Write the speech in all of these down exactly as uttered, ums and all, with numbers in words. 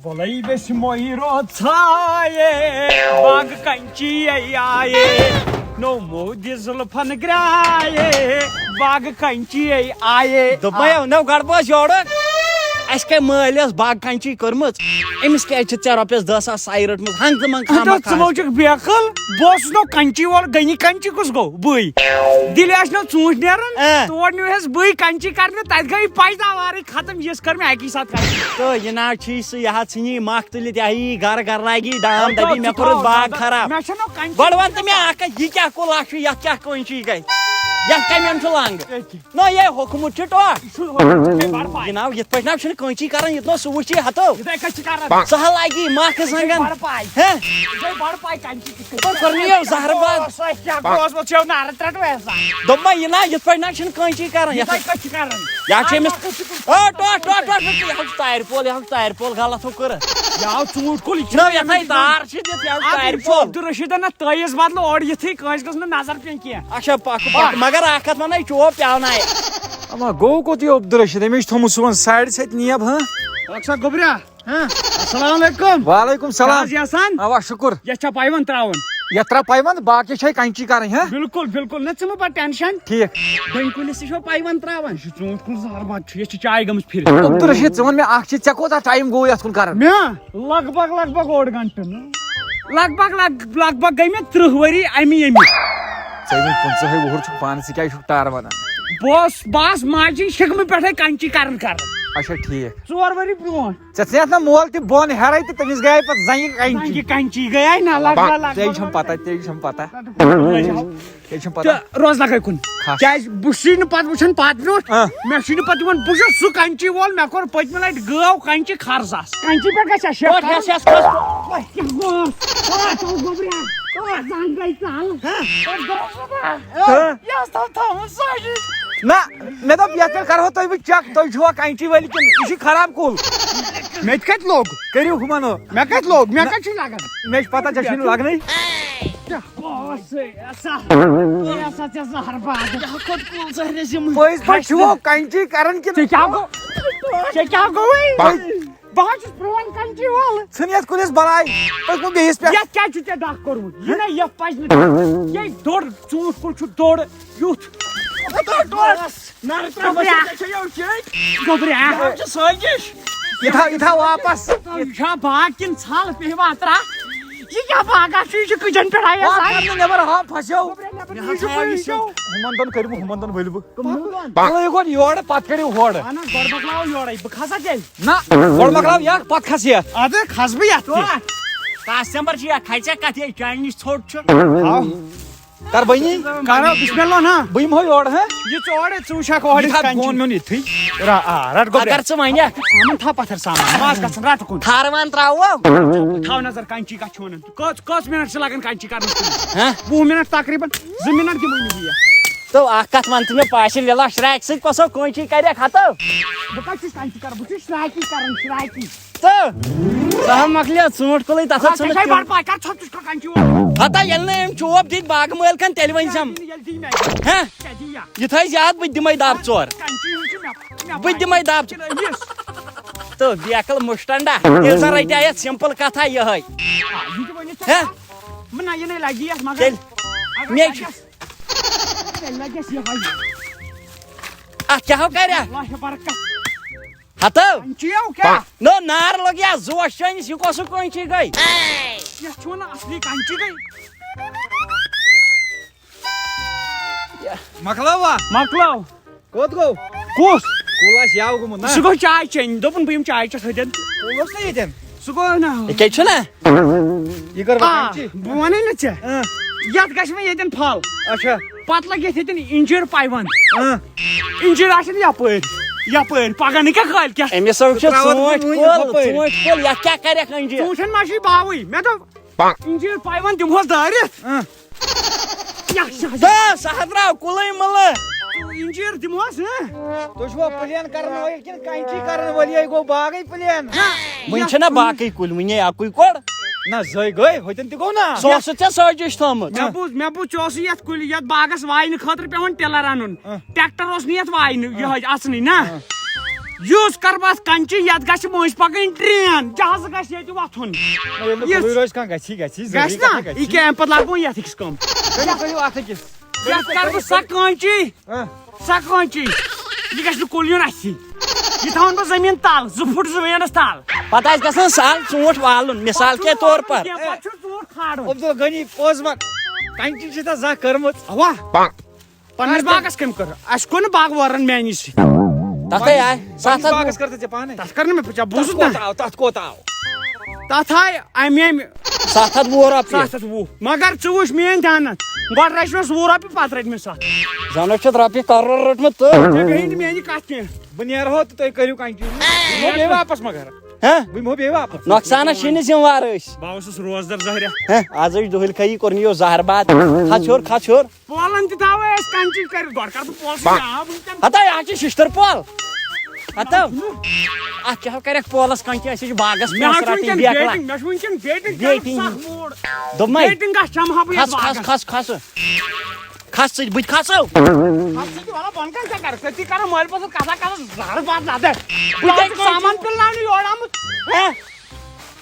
وۄلے ویٚژھِ مۄہہِ روژایے، باغ کنچی آیے، نو مودِ زُلفن گرایے، باغ کنچی آیے۔ دوٚپمَے، نو گڑبوز یورٕ۔ اَسہِ کَمہِ مٲلۍ ٲس باغ کنچی کٔرمٕژ؟ أمِس کیٛازِ چھِ ژےٚ رۄپیَس دَہ ساس سَے رٔٹمٕژ؟ ہنٛگ تہٕ منٛگ ژٕ خامہ چھُکھ بیقل، بہٕ اوسُس نو کنچی وول، غنی کنچی کُس گوٚو؟ بٕے۔ دِلہِ آسہِ نو ژوٗنٛٹھۍ نیران، آ۔ تور نیوٗہَس بٕے کنچی کرنہِ، تَتہِ گٔے پیداوارٕے ختم، یِژھ کٔر مےٚ اَکی ساتہٕ ختم۔ تہٕ یہِ نہ چھُے سُہ، یہِ ہا ژھٕنی مکھ تُلِتھ، یہِ ہا یی گرٕ گرٕ لاگی ڈام، آ، دَپی، ژٕ مےٚ کوٚرُس تھاو باغ نظر۔ خراب۔ مےٚ چھَنہٕ کنچی گۄڈٕ وَن تہٕ مےٚ اکھ کَتھ، یہِ کیٛاہ کُل اکھ چھُ، یَتھ کیٛاہ کٲنچی گٔے؟ یَتھ کَمہِ اَندٕ چھُ لنٛگ؟ أتی۔ نہ، یہِ ہوٚکھمُت چھُ ٹوٹھ۔ یہِ چھُ ہوٚکھمُت، ژےٚ چھے بَڑٕ پَے۔ جِناب، یِتھ پٲٹھۍ نہ چھُنہٕ کٲنچی کران، یُتھ نہٕ سُہ وٕچھی ہَتو۔ یِتھَے کٔنۍ چھِ کران۔ سُہ ہا لاگی مکھ ژےٚ چھے زنٛگن۔ بَڑٕ پَے۔ ہے؟ ژےٚ چھے بَڑٕ پَے کنچی کِتھ کٔنۍ تِمو کٔر نہٕ یہِ زہرٕ بنٛد۔ اوس، اَسہِ کیٛاہ گوٚو؟ اوس، وۄنۍ چھِ یَو نارٕ ترٛٹھ ویسان۔ دوٚپمَے، یہِ نا، یِتھ پٲٹھۍ نا چھِنہٕ کٲنچی کران۔ یَتھ یِتھَے کٔنۍ چھِ کران۔ یَتھ چھِ أمِس، اَتھ کَتھ چھِ کُن؟ او، ٹوٹھ، ٹوٹھ، ٹوٹھ، ٹوٹھ، یہِ ہا چھُ تارِ پول، یہِ ہا چھُ تارِ پول، غلط ہو کوٚر۔ یہِ آو ژوٗنٛٹھ کُل، یہِ چھُ نہ، یَتھ ہَے تار چھِ دِتھ، یہِ ہا چھُ اَتھ تارِ چھُ پول۔ عبدالرشیٖد نہ تٲیٖز بدلہٕ اورٕ یِتھٕے، کٲنٛسہِ گٔژھ نہٕ نظر پیٚنۍ کینٛہہ۔ اچھا، پَکھ، پَکھ، مگر اَکھ کَتھ وَنَے، چوب پیٛاونایہِ۔ اما گوٚو کوٚت یہِ عبدالرشیٖد؟ أمِس چھُ تھوٚمُت سون سایڈَس اَتہِ نیب، ہاں؟ ڈاکٹر صٲب گوٚبریا، ہاں؟ السلام علیکم۔ وعلیکم السلام۔ کیٛاہ حظ یَژھان؟ اوا، شُکُر۔ یَتھ چھا پایونٛد ترٛاوُن؟ یَتھ ترٛاو پایونٛد، باقٕے چھے کَنچی کَرٕنۍ، ہاں؟ بِلکُل، بِلکُل۔ نہ ژٕ مہٕ بَر ٹٮ۪نشَن۔ ٹھیٖک۔ ڈوٗنۍ کُلِس تہِ چھو پایونٛد ترٛاوان۔ یہِ چھُ ژوٗنٛٹھ کُل زہر بَد چھُ، یَتھ چھِ چاے گٔمٕژ پھِرِ۔ عبدالرشیٖد، ژٕ وَن مےٚ اَکھ چیٖز، ژےٚ کوٗتاہ ٹایم گوٚو یَتھ کُن کَران؟ مےٚ؟ لگ بگ، لگ بگ اوٚڑ گھنٹہٕ۔ لگ بگ، لگ، لگ بگ گٔے مےٚ تٕرٛہ ؤری اَمی، اَمی۔ ژےٚ وۄنۍ پٕنٛژٕہَے وُہُر چھُکھ پانہٕ، ژٕ کیٛازِ چھُکھ ٹار وَنان؟ بہٕ اوس، بہٕ آس ماجہِ ہِنٛدۍ شِکمہٕ پٮ۪ٹھَے کَنچی کَران کَران۔ اچھا، ٹھیٖک۔ ژور ؤری برٛونٛٹھ۔ ژےٚ ژھٕنیتھ نہ مول تہِ بۄن ہیرے تہٕ تٔمِس گٔیے پتہٕ زنگہِ کنچی۔ زنگہِ کنچی گٔیے نہ، لگ بگ، لگ بگ۔ ژےٚ چھم پتہ، ژےٚ چھم پتہ۔ ژےٚ چھم پتہ۔ تہٕ روز لگے کُن۔ کھس۔ کیازِ بہٕ چھُس نہٕ پتہٕ وٕچھان پتہٕ برونٛٹھ۔ آ۔ مےٚ چھُ نہٕ پتہٕ یِوان، بہٕ چھُس سُہ کنچی وول، مےٚ کوٚر پٔتمہِ لٹہِ گٲو کنچی خرٕژ۔ کنچی پٮ۪ٹھ گژھِ ہا شیخ پٲٹھۍ کرُن۔ ہٮ۪س ہٮ۪س کھس۔ وۄنۍ کیٛاہ گوٚو؟ آ، تو گوٚبریا۔ تو زنگ گٔے ژل۔ ہہ؟ اور گوٚو صُبح۔ ہہ؟ یہِ ٲس تَتھ تھاوُن سۄ ہِش۔ نہ، مےٚ دوٚپ، یَتھ پٮ۪ٹھ کَرہو تۄہہِ بہٕ check، تُہۍ چھُوا کَنچی وٲلۍ کِنہٕ یہِ چھُ خراب کُل؟ مےٚ تہِ کَتہِ لوٚگ؟ کٔرِو ہُمَن ہُہ۔ مےٚ کَتہِ لوٚگ؟ مےٚ نہ۔ کَتہِ چھُ لَگان؟ مےٚ چھِ پَتہ، ژےٚ چھُے نہٕ لَگنٕے۔ کیٛاہ اوس یہِ؟ یہِ ہسا، یہِ ہسا ژےٚ زہر باد۔ یہِ ہا کھوٚت کُل زہرِس یِم۔ پٔزۍ پٲٹھۍ چھُوا کَنچی کَران کِنہٕ؟ ژےٚ کیٛاہ گوٚو؟ ژےٚ کیٛاہ گوٚوُے؟ بہٕ حظ چھُس پرٛون کَنچی وول۔ ژھٕن یَتھ کُلِس بَلاے، پٔکۍ وۄنۍ بیٚیِس پٮ۪ٹھ۔ یَتھ کیٛازِ چھُ ژےٚ ڈَکھ کوٚرمُت؟ یہِ نَے، یَتھ پَزِ نہٕ۔ یہِ دوٚر، ژوٗنٛٹھ کُل چھُ دوٚر، یُتھ۔ گوٚبریا۔ گوٚبریا۔ یہِ تھاو، یہِ تھاو واپس۔ یہِ چھا باغ کِنہٕ ژھل پیٚیہِ واترا؟ یہِ کیٛاہ باغا چھُ؟ یہِ چھُ کٕجن پٮ۪ٹھ آیس وَتھ آیہِ۔ کر نہٕ نٮ۪بر، ہا پھسیو۔ گوٚبریا، نٮ۪بر مےٚ ہا نیٖرِو تھایو یہِ وٕچھِو۔ سیوٚد۔ ہُمن دۄن کٔرِو، ہُمن دۄن ؤلِو بہٕ۔ کٕمن دۄن؟ تُلو یہِ گۄڈٕ، پتہٕ کٔرِو ہورٕ۔ اہن حظ، گۄڈٕ مۄکلاوو یورے، بہٕ کھسا تیٚلہِ؟ نہ، گۄڈٕ مۄکلاو یہِ، پتہٕ کھس یتھ۔ اَدٕ کھس بہٕ یتھ تہِ۔ کاسٹمر چھُ یا کھژیا کتھ، یے چانہِ نِش ژھوٚٹ چھُ۔ ہاو۔ کر بنی؟ کرو بسم اللہ نا۔ بہٕ یِمہٕ ہو یورٕ، ہہ؟ یہِ ژٕ اورٕ، ژٕ وٕچھکھ اورٕ یہِ تھاو کَنچی۔ فون میون یِتھٕے۔ را-، آ، رٹ گوٚبریا۔ اگر ژٕ وَنکھ۔ سامان تھاو پتھر سامان، ماز گژھن رٹہٕ کُن۔ تھارٕ وان تراوو۔ تھاو نظر کَنچی کتھ چھِ وَنان۔ کٔژ، کٔژ منٹ چھِ لگان کَنچی کرنس کُن؟ ہہ؟ وُہ منٹ تقریباً، زٕ منٹ دِمے نہٕ بہٕ یتھ۔ تو اکھ کتھ ون تہٕ مےٚ پاسہِ لِلا شراکہِ سۭتۍ کۄسو کٲنچی کرِ کھتو؟ بہٕ کتہِ چھُس کَنچی کران؟ بہٕ چھُس شراکی کران، شراکی۔ تہٕ سُہ ہا مۄکلیو ژوٗنٛٹھ کُلٕے، تتھ ہا اَتھ ژھٕنُکھ ژےٚ چھے تِم۔ بڑٕ پاے، کر ژھۄپہٕ، ژٕ چھُکھ کَنچی وول۔ ہتا ییٚلہِ نہٕ أمۍ چوب دِتۍ باغہٕ مٲلۍ کن، تیٚلہِ ؤنۍ زٮ۪م۔ ییٚلہِ دِی مےٚ۔ ہہ؟ ژےٚ دِیا۔ یہِ تھٲے زیادٕ، بہٕ تہِ دِمے دب ژور۔ کَنچی ہُنٛد چھُ مےٚ، مےٚ بہٕ تہِ دِمے دب ژور۔ تیٚلہِ أمِس۔ تہٕ بیکل مُشٹنڈا، ییٚلہِ زن رٹیا یتھ سمپل کتھا یِہے۔ آ، یہِ تہِ ؤنِو ژےٚ۔ ہہ؟ نہ، یہِ نے لگی یتھ، مگر تیٚلہِ اگر مےٚ لگٮ۪س، تیٚلہِ لگٮ۪س یِہے۔ اتھ کیٛاہ ہو کریا؟ اللہ برکت۔ ہتو۔ چیو کیٛاہ؟ نو نار لگیا زوش چٲنِس، یہِ کۄس کٲنچی گٔے؟ یتھ چھُ ونان اصلی کَنچی گٔے۔ مۄکلاوا؟ مۄکلاو۔ کوٚت گوٚو؟ کُس؟ کُل آسہِ یاو گوٚمُت نا؟ سُہ گوٚو چاے چیٚنہِ۔ دوٚپُن بہٕ یِمہٕ چاے چٮ۪تھ ہوٚتٮ۪ن۔ کُل اوس نا ییٚتٮ۪ن؟ سُہ گوٚو نا۔ یہِ کیٛازِ چھُنہ؟ یہِ کٔر آ، وۄنۍ کَنچی۔ بہٕ وَنَے نہ ژےٚ۔ اۭں۔ یَتھ گژھِ وۄنۍ ییٚتٮ۪ن پھل۔ اچھا۔ پَتہٕ لَگہِ یَتھ ییٚتٮ۪ن اِنجیٖر پایونٛد۔ اۭں۔ اِنجیٖر آسن یَپٲرۍ۔ یَپٲرۍ۔ پَگاہ نہٕ کینٛہہ کٲلۍ کٮ۪تھ۔ أمِس حظ چھُ ترٛاوَتھ ژوٗنٛٹھۍ بہٕ وٕنہِ کُل، ہُپٲرۍ۔ ژوٗنٛٹھۍ کُل، یَتھ کیٛاہ کَرٮ۪کھ اِنجیٖر؟ ژوٗنٛٹھٮ۪ن ما چھُے باوٕے؟ مےٚ دوٚپ، اِنجیٖر پایونٛد دِمہوس دٲرِتھ۔ اۭں۔ یَکھ چھِ حظ۔ تہٕ سُہ حض درٛاو کُلٕے مٕلہٕ۔ اِنجیٖر دِمہوس، ہہ؟ تُہۍ چھِوا پٕلین کَرَن وٲلۍ کِنہٕ کَنچی کَرَن وٲلۍ؟ یہِ گوٚو باغٕے پٕلین۔ نہ، وٕنہِ یَتھ چھِنہ کُلِس باقٕے کُلۍ، وٕنہِ اَکُے کوٚر۔ نہ، زٔے گٔے، ہوٚتٮ۪ن تہِ گوٚو نا۔ سُہ اوس ژےٚ سٲزِش تھٲومٕژ۔ مےٚ بوٗز، مےٚ بوٗز، ژےٚ اوسُے یَتھ کُلہِ، یَتھ باغَس واینہٕ خٲطرٕ پٮ۪وان ٹِلَر اَنُن۔ اۭں۔ ٹرٛیکٹَر اوس نہٕ یَتھ واینہٕ، اۭں۔ یِہوٚے اَژنٕے نا۔ اۭں۔ یُس کَرٕ بہٕ اَتھ کَنچی، یَتھ گژھِ مٔنٛزۍ پَکٕنۍ ٹرٛین، جہازٕ گژھِ ییٚتہِ وۄتھُن۔ نہ، ییٚلہِ نہٕ یُس کُلُے روزِ کانٛہہ، گژھِ یہِ، گژھِ یہِ، گژھِ ضروٗری نا، کَتھ گژھِ یہِ یہِ۔ کیٛاہ اَمہِ پَتہٕ لاگہٕ بہٕ یَتھ أکِس کٲم۔ کٔرِو، کٔرِو اَتھ أکِس۔ یَتھ کَرٕ بہٕ سۄ کٲنچی، ہاں۔ سۄ کٲنچی۔ یہِ گژھِ نہٕ کُل یُن اَتھِ۔ یہِ تھاوَن بہٕ زٔمیٖن تَل، زٕ فُٹ زٔمیٖنَس تَل۔ پَتہٕ آسہِ گژھان سہل ژوٗنٛٹھ والُن، مِثال کے طور پر۔ پَتہٕ چھُ ژوٗنٛٹھ کھالُن۔ عبدالغنی پوز وَن، کَنچی چھِ تَتھ زانٛہہ کٔرمٕژ۔ اَوا۔ پننِس باغس کٔمۍ کٔر؟ اَسہِ کوٚر نہٕ باغ وارن میٛانی سۭتۍ۔ تَتھَے آے، ستھ پننِس ہتھ باغس کٔر تہٕ ژےٚ پانَے؟ تَتھ کٔر نہٕ مےٚ، ژےٚ تَتھ بوٗزُتھ کوٗتاہ نہ؟ آو، تَتھ کوٗتاہ آو؟ تَتھ آے اَمہِ، اَمہِ ستھ ہَتھ وُہ رۄپیہِ۔ ستھ ہَتھ وُہ۔ مگر ژٕ وٕچھ میٛٲنۍ دیانت، گۄڈٕ رَچہِ مےٚ وُہ رۄپیہِ، پَتہٕ رَٹہِ مےٚ ستھ۔ زَنہٕ چھَتھ رۄپیہِ کَرور رٔٹمٕژ ژٕ۔ ژےٚ بیٚہہِ نہٕ میٛانہِ کَتھِ کینٛہہ۔ بہٕ نیرٕ ہو تہٕ تُہۍ کٔرِو continue۔ بہٕ بیٚہہِ واپَس مگر۔ ہہ؟ بہٕ بیٚہہِ واپَس۔ نۄقصانَس چھِنہٕ ذِمہٕ وار أسۍ۔ بہٕ اوسُس روزدر زہریا۔ ہہ؟ آز ٲسۍ دُہٕلۍ کھٔیی کوٚرمُت یہِ زہر باد۔ کھَس ہیوٚر، کھَس ہیوٚر۔ پولن تہِ تھاوو أسۍ کَنچی کٔرِتھ، گۄڈٕ کَرٕ بہٕ پولسٕے آب وٕنکٮ۪ن۔ ہتا، یہِ حظ چھِ شِشتٕر پول۔ ہتا۔ اَتھ کیٛاہ کَرٮ۪کھ پولَس کَنچی؟ اَسہِ چھِ باغَس مےٚ حظ پونٛسہٕ چھُ رَٹٕنۍ وٕنکٮ۪ن بیکلا۔ Waiting، مےٚ چھُ وٕنکٮ۪ن waiting کَرُن بیٹِنٛگ۔ سَخ موٗڈ۔ دوٚپمَے۔ Waiting گژھِ چَمہٕ ہا بہٕ یَتھ کھَس، کھَس، باغَس۔ کھَس، کھَس۔ کھَس ژٕ، بہٕ تہِ کھَسو۔ اَتھ سۭتۍ وَلہٕ بۄن کَنہِ کیٛاہ کَرٕ؟ تٔتی کَرو مٲلۍ پوٚژھُن کَتھا کَتھا زَہر باد زَدٕ۔ بہٕ بہٕ تہِ تہِ کَرٕ سامان پِلناونہِ یورٕ آمُت۔ ہہ؟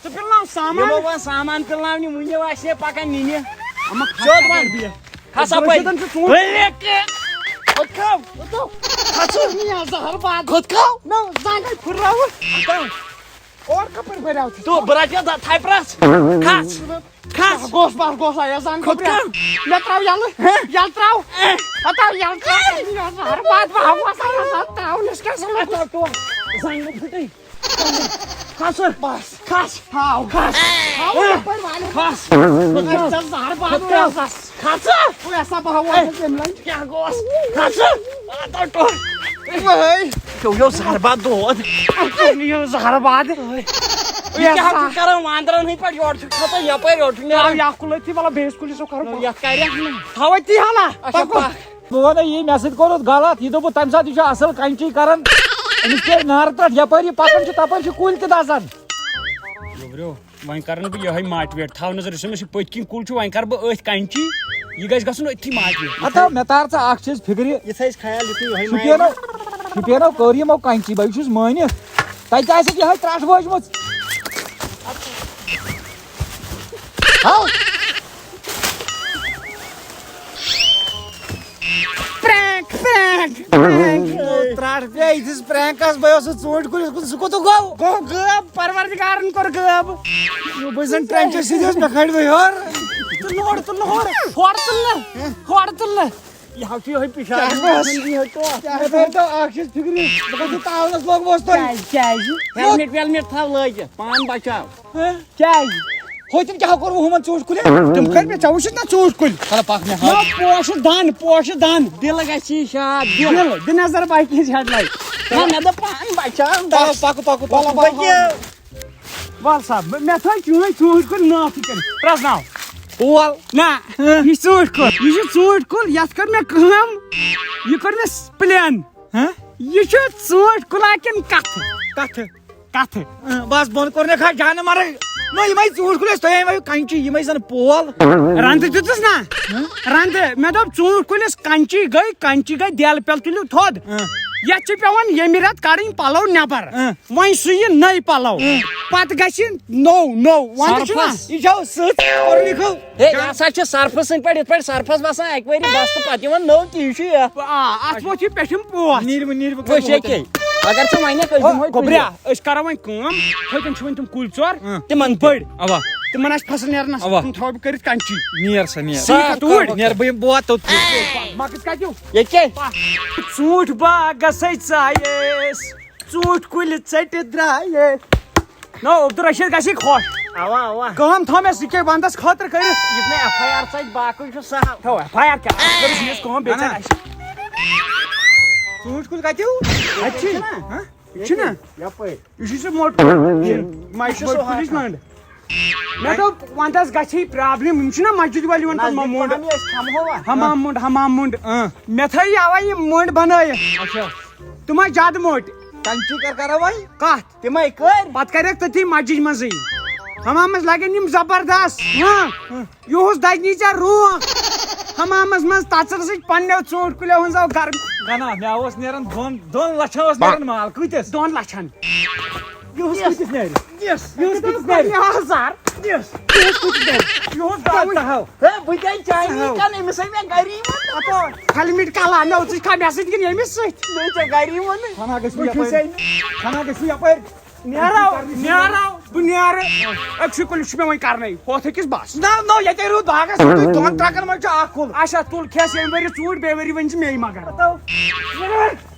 ژٕ پِلناو سامان۔ یِمو وۄنۍ سامان پِلناونہِ، وٕنہِ آسہِ ہے پَکان نِنہِ۔ اَما کھَس سیوٚد اَپٲرۍ وَن۔ بیٚیہِ۔ کھَس اَپٲرۍ۔ کھوٚت کھَو۔ کھوٚت کھَو۔ کھَژٕ۔ یہِ زَہر باد۔ کھوٚت کھَو۔ نہ، زنٛگَے پھٕٹراوُن۔ اَتھ آو۔ اورٕ کَپٲرۍ بَریو ژٕ؟ تو بہٕ رَٹہٕ یَتھ تھَپرَس۔ کھَس۔ کھَس۔ بَس گوس، بَس گوس، آ، یَتھ زَنٛگ کھوٚت کھوٚپرِ۔ کھَو۔ مےٚ ترٛاو یَلہٕ۔ ہہ؟ یَلہٕ ترٛاو۔ اے۔ ہَتاو یَلہٕ ترٛاو۔ یَتھ زَہر باد بہٕ ہاوہَس، یَتھ زَہر ترٛاو، نِش کیٛاہ سا لوٚگ؟ ہَتاو ٹوٹھ۔ زَنٛگ پھٕٹٕے۔ کھَس۔ کھَس۔ بَس۔ کھَس۔ ہاو۔ کھَس۔ ہاو، ہہ۔ یَپٲرۍ والہِ۔ کھَس۔ اَتہِ چھَس زَہر باد کھوٚت کھَو۔ روزَس۔ کھَژٕ۔ وۄنۍ ہسا بہٕ ہاوو ہے۔ أمِس اَمہِ لَنٛجہِ۔ کیٛاہ گوٚوس؟ کھَژٕ۔ آ، تَو ٹوٹھ۔ وٲے۔ ژےٚ یو زَہر باد دود۔ اَتھ کوٚر مےٚ یہِ زَہر باد۔ یہِ کیٛاہ چھُکھ کران واندرن ہٕنٛدۍ پٲٹھۍ؟ یورٕ چھُکھ کھسان یَپٲرۍ، یورٕ چھُکھ نیران۔ ترٛاو یہِ اَکھ کُلٕے تھی، مطلب، بیٚیِس کُلِس چھُ کھَرُن۔ یَتھ کَرِ اَکھ نہٕ۔ تھاوَے تی ہنا۔ اچھا، پَکو۔ پَکھ۔ بہٕ وَنَے یی، مےٚ سۭتۍ کوٚرُتھ غلط۔ یہِ دوٚپُت تَمہِ ساتہٕ یہِ چھُ اَصٕل کَنچی کران۔ أمِس پیٚیہِ نارٕ ترٛٹھ، یَپٲرۍ یہِ پَکان چھُ، تَپٲرۍ چھِ کُلۍ تہِ دَزان۔ گوٚبریو، وۄنۍ کرن بہٕ یِہوٚے motivate۔ تھاو نظر، یُس أمِس یہِ پٔتۍ کِنۍ کُل چھُ، وۄنۍ کرٕ بہٕ أتھۍ کَنچی۔ یہِ گژھِ گژھُن أتھی motivate۔ ہتو، مےٚ تار ژٕ اَکھ چیٖز فِکرِ۔ یہِ تھٲیِزِ خیال، یُتھ نہٕ یِہوٚے شُپینو، مایہِ۔ شُپینو کٔر یِمو کَنچی، بہٕ چھُس مٲنِتھ۔ تَتہِ آسٮ۪کھ یِہوٚے ترٛٹھ وٲجمٕژ۔ ہاو۔ Prank، prank، prank۔ ترٛٹھ پیٚیہِ أتھِس prankس، بہٕ اوسُس ژوٗنٛٹھۍ کُلِس کُن، سُہ کوٚت گوٚو؟ گوٚو غٲب، پروردگارن کوٚر غٲب۔ بہٕ زن ٹرٛنچس سۭتۍ اوس، مےٚ کھٲلۍ وۄنۍ ہیوٚر۔ تُل نہٕ ہورٕ، تُل نہٕ ہورٕ، ہورٕ تُل نہٕ، ہورٕ تُل نہٕ۔ یہِ حظ چھُ یِہوٚے پِشاب۔ کیٛاہ بس؟ یِہوٚے ٹوٹھ۔ کیٛاہ کٔرۍتو اکھ چیٖز فِکرِ، بہٕ گژھٕ تاونس لوگمس تۄہہِ۔ کیٛازِ، کیٛازِ؟ Helmet ویلمٹ تھاو لٲگِتھ، پان بچاو۔ ہہ؟ کیٛازِ؟ ہُتٮ۪ن کیٛاہ کوٚروٕ ہُمن ژوٗنٛٹھۍ کُلٮ۪ن؟ تِم کٔرۍ مےٚ، ژےٚ وٕچھُتھ نا ژوٗنٛٹھۍ کُلۍ؟ ہلا پکھ مےٚ ہاو۔ نہ، پوشہٕ دَن، پوشہٕ دَن۔ دِل گژھِ شاد، دِل۔ دِل، دِ نظر باقی ہٕنٛز headlight۔ نہ، مےٚ دوٚپ پان بچاو۔ چلو، پکو، پکو، پکو، پکو۔ پکو۔ وَل سا، بہٕ، مےٚ تھٲے چٲنۍ ژوٗنٛٹھۍ کُلۍ ناو تہِ کٔرِتھ۔ پرٛزناو۔ پول۔ نہ، ہہ؟ یہِ چھُ ژوٗنٛٹھۍ کُل۔ یہِ چھُ ژوٗنٛٹھۍ کُل، یَتھ کٔر مےٚ کٲم۔ یہِ کٔر مےٚ plan۔ ہہ؟ یہِ چھُ ژوٗنٛٹھۍ کُلا کِنہٕ کَتھٕ؟ کَتھٕ۔ کَتھٕ۔ اۭں، بس بۄن کوٚر مےٚ کھا جانہٕ مرٕگ۔ نہ، یِمے ژوٗنٛٹھۍ کُلۍ ٲسۍ، تۄہہِ أنۍ وۄنۍ کَنچی، یِمے زَن پول۔ رَنٛدٕ دیُتُس نا؟ ہہ؟ رَنٛدٕ۔ مےٚ دوٚپ ژوٗنٛٹھۍ کُلِس کَنچی گٔے، کَنچی گٔے دٮ۪ل پٮ۪ل تُلِو تھوٚد۔ اۭں۔ یَتھ چھِ پٮ۪وان ییٚمہِ رٮ۪تہٕ کَڑٕنۍ پَلو نٮ۪بر۔ اۭں۔ وۄنۍ سُہ یہِ نٔے پَلو۔ اۭں۔ پَتہٕ گژھِ نوٚو، نوٚو۔ وَنٛدٕ چھُنہ؟ سرفس۔ یہِ چھَو سٕژ کوٚرمُت۔ ہے، یہِ ہسا چھِ سرفہٕ سٕنٛدۍ پٲٹھۍ، یِتھ پٲٹھۍ سرفس وسان اَکہِ ؤری بستہٕ، پتہٕ یِوان نٔو، تی چھُ یہِ۔ آ، اتھ ووت یہِ پٮ۪ٹھِم پوس۔ نیٖرِو، نیٖرِو، وٕچھ ییٚکے، اگر ژٕ وَنَکھ، أسۍ او، دِمہوے گوٚبریا، کُلٮ۪ن۔ أسۍ کرو وۄنۍ کٲم، ہوٚتٮ۪ن چھِ وۄنۍ تِم کُلۍ ژور، اۭں۔ تِمن بٔڑۍ۔ اوا۔ تِمن آسہِ فصل نیران اصٕل، اوا۔ تِم تھاوو بہٕ کٔرِتھ کَنچی۔ نیر سا، نیر۔ ژٕ یہِ کَتھ توٗرۍ۔ نیر، بہٕ یِمہٕ، بہٕ واتہٕ توٚتتھٕے۔ مَکٕس کَتہِ یِو؟ ییٚکے۔ ژوٗنٛٹھۍ باغ گژھے ژایے أسۍ۔ ژوٗنٛٹھۍ کُلۍ ژٔٹِتھ درٛایے۔ نو، عبدالرشید گژھِ خۄش۔ اوا، اوا۔ کٲم تھٲو مےٚ سِکے بندس خٲطرٕ کٔرِتھ۔ یہِ نہٕ ایف آی آر ژَلہِ، باقٕے چھُ سہل۔ تھٲو ایف آی آر کیٛاہ؟ اَتھ کٔرٕس یِژھ کٲم، بیٚیہِ اہن۔ ژَلہِ اَسہِ۔ ژوٗنٛٹھۍ کُلۍ کَتہِ چھِو؟ اَتہِ چھِنہ؟ ہہ؟ یہِ چھُنہ؟ یَپٲرۍ۔ یہِ چھُ سُہ موٚٹ۔ یہِ چھُ مایکروویو سُہ پُلِس ہاکھ۔ لنٛڈ۔ مےٚ دوٚپ، وۄنۍ حظ گژھِ problem، یِم چھِنہ مسجد وٲلۍ یِوان پَتہٕ نزدیٖک مَموٗنٛڈ۔ پَہَم یہِ أسۍ کھٮ۪مہو اَتھ۔ حمام مُنٛڈ، حمام مُنٛڈ، اۭں۔ مےٚ تھٲے یَوَے یِم مٔنٛڈۍ بَنٲیِتھ۔ اچھا۔ تِم ٲسۍ زیادٕ موٚٹۍ۔ کَنچی کر کرو وۄنۍ؟ کَتھ؟ تِمَے کٔرۍ۔ پَتہٕ کَرٮ۪کھ تٔتھی مسجد منٛزٕے۔ حمامَس لَگن یِم زبردست۔ ہاں۔ یُہُس دَگہِ نی ژےٚ روح۔ حمامَس منٛز تَژَر سۭتۍ پنٛنیو ژوٗنٛٹھۍ کُلٮ۪و ہٕنٛز آو گرم۔ نہ نہ، مےٚ اوس نیران دۄن دۄن لچھن اوس نیران مال۔ کۭتِس؟ دۄن لچھن۔ یُہُس کۭتِس نیرِ؟ یُہُس کۭتِس نیرِ؟ ہزار۔ یُہُس کۭتِس نیرِ؟ یُہُس دۄن لچھن۔ ہے، بہٕ کیٛازِ چاینی کَنہٕ؟ أمِس ہے مےٚ گَری ووٚن۔ ہیلمٹ کَلا مےٚ اوس کھا مےٚ سۭتۍ کِنہٕ ییٚمِس سۭتۍ؟ مےٚ ژےٚ گَری ووٚنُے۔ ہنا گٔژھِو بہٕ چھُس یَپٲرۍ۔ ہے۔ ہنا گٔژھِو یَپٲرۍ۔ نیرو، نیرو، بہٕ نیرٕ۔ أکسٕے کُلِس چھُ مےٚ وۄنۍ کَرنَے، ہۄتھ أکِس بَس۔ نہ، نہ، ییٚتے روٗد باغَس منٛز، دۄن ٹرٛکَن منٛز چھُ اَکھ کُل۔ اچھا، تُل کھٮ۪س ییٚمہِ ؤری ژوٗنٛٹھۍ، بیٚیہِ ؤری ؤنۍ زِ مے مگر۔ ہتو۔